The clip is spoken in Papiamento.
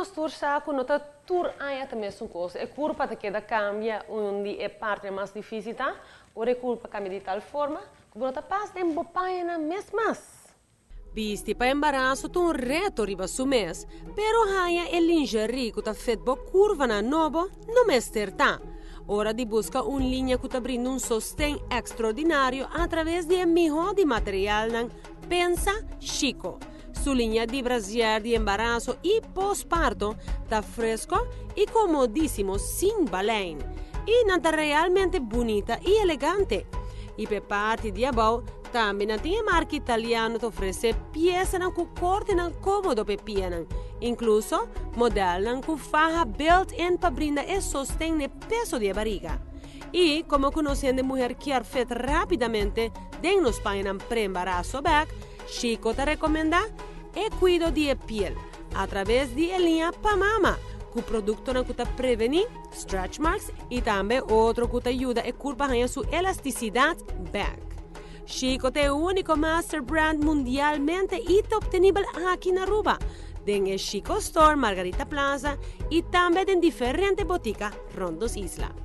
Nos tur sa cu no ta tur aña ta mesun cos. E curpa ta keda cambia. Un di e partenan mas dificil ta ora e curpa cambia di tal forma cu bo no ta pas den bo pañanan mes mas. Bisti pa embaraso ta un reto riba su mes, pero haña e lingerie cu ta fit bo curvanan nobo no mester ta. Ora di busca un liña cu ta brinda un sosten extraordinario a traves di e miho di materialnan, pensa Chico. Su liña di brazier di embaraso y postparto ta fresco y comodisimo sin balein. Y nan ta realmente bunita y elegante. Y p'e parti di abou tambe nan tin e marca italiano ta ofrece piesanan cu cortenan comodo p'e pianan, incluso modelnan cu faha built-in pa brinda e sosten n'e peso di e bariga. Y como cu nos hende muher kier fit rapidamente den nos pañanan pre-embaraso bek, Chico ta recomenda e cuido di e piel a traves di e liña pa mama cu productonan cu ta preveni stretch marks y tambe otro cu ta yuda e curpa haña su elasticidad bek. Chico ta e unico master brand mundialmente y ta obtenibel aki na Aruba den e Chico Store Margarita Plaza y tambe den diferente botica rond nos isla.